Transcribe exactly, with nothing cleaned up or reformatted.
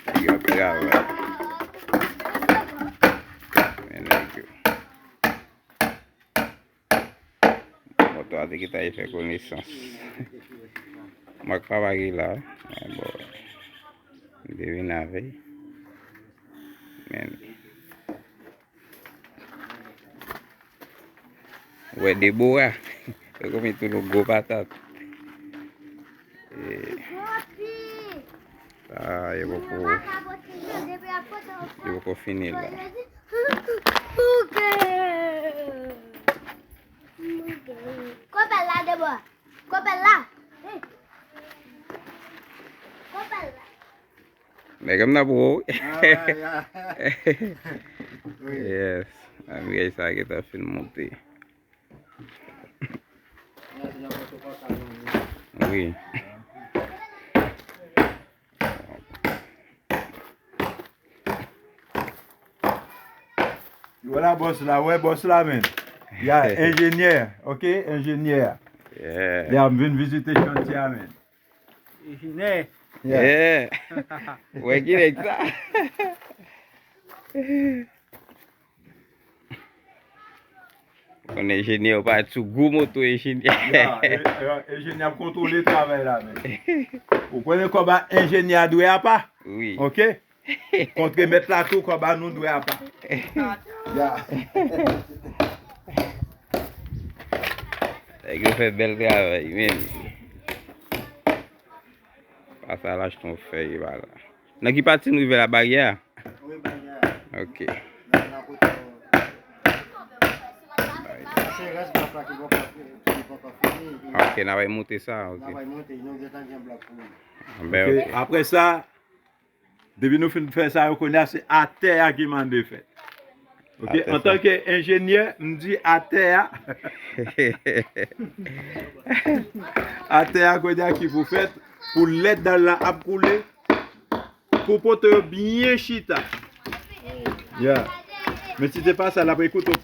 Nèg yo ap travay. Men nèg yo. Moto a te gentan al fè konesans. Mak pa pa gen la. Men bon. M te vin avè l. Men. Ou wè Debora. Yo konn met tou nou gwo patat. E, sa, yo poko, yo poko fini la. Kòpèl la, Debora. Kòpèl la. Kòpèl la. Nèg m nan pou ou. Ah, yeah. Wi. Yes. Anmyèj sa gentan fin monte. Wi. Wala bòs la, wè bòs la, men. Ya, enjenyè, ok? Enjenyè. Yeah. Ya, m vin vizite chantye a, men. Enjenyè. Yeah. Yeah. Wè ki nèg sa? Konn enjenyè, ou pa sou gwo moto enjenyè. Ya, e, e, enjenyè ap kontwole travay la, men. Ou konnen kòb a enjenyè a dwe apa? Wi. Ok? Kontre mèt la tou, kòb a nou dwe apa. Ya. Nèg yo fè bèl travay, men. Pase al achte yon fèy, pa la. Nan ki pati nou rive la, baryè a? Wi, baryè a. Ok. Nan, nan kote. Se rès blòk la ki poko, ki poko fini. Ok, n a pral monte sa, ok. N a pral monte, nou gentan gen blòk pou nou. Ben, ok. Ok, ok. Apre sa, depi nou fin fè sa, yo konnen se atè a ki mande fèt. Ok, atè sa. Antanke enjenyè, m di atè a. Atè a kounye a ki pou fèt, pou lè dal la ap koule, pou poto yo byen chita. Yeah. Men si se pa sa, l ap ekoute w